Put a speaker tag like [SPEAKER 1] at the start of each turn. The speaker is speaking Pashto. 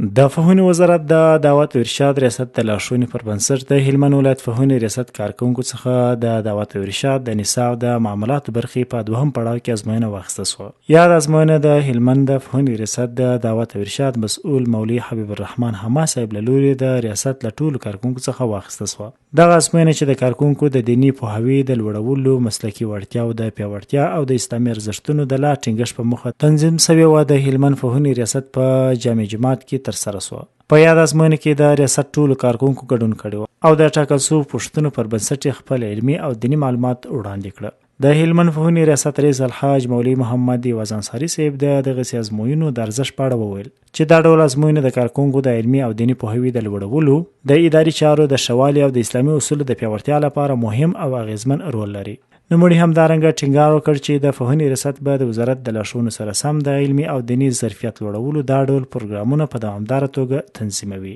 [SPEAKER 1] د پوهنې وزارت د دعوت او ارشاد ریاست د لارښوونې پر بنسټ د هلمند ولایت پوهنې ریاست کارکوونکو څخه د دعوت او ارشاد د نصاب د معاملاتو برخې په دوهم پړاو کې ازموینه واخیستل شوه. یاده ازموینه د هلمند د پوهنې ریاست د دعوت او ارشاد مسؤل مولوي حبیب الرحمن حما صاحب له لوري د ریاست له ټولو کارکوونکو څخه واخیستل شوه. دغه ازموینه چې د کارکوونکو د دیني پوهاوي د لوړولو، مسلکي وړتیاو د پیاوړتیا او د اسلامي ارزښتونو د لا ټینګښت په موخه تنظیم شوې وه، د هلمند پوهنې ریاست په جامع جومات کې ترسره شوه. په یاده ازموینه کې د ریاست ټولو کارکوونکو ګډون کړی و او د ټاکل شوو پوښتنو پر بنسټ یې خپل علمي او دیني معلومات وړاندې کړه. د هلمند پوهنې ریاست رئیس الحاج مولوي محمد عوض انصاري صاحب د دغسې ازموینو د ارزښت په اړه وویل چې دا ډول ازموینې د کارکوونکو د علمي او دیني پوهاوي د لوړولو، د اداري چارو د ښه والي او د اسلامي اصولو د پیاوړتیا لپاره مهم او اغېزمن رول لري. نوموړي همدارنګه ټینګار وکړ چې د پوهنې ریاست به د وزارت د لارښوونو سره سم د علمي او دیني ظرفیت لوړولو دا ډول پروګرامونه په دوامداره توګه تنظیموي.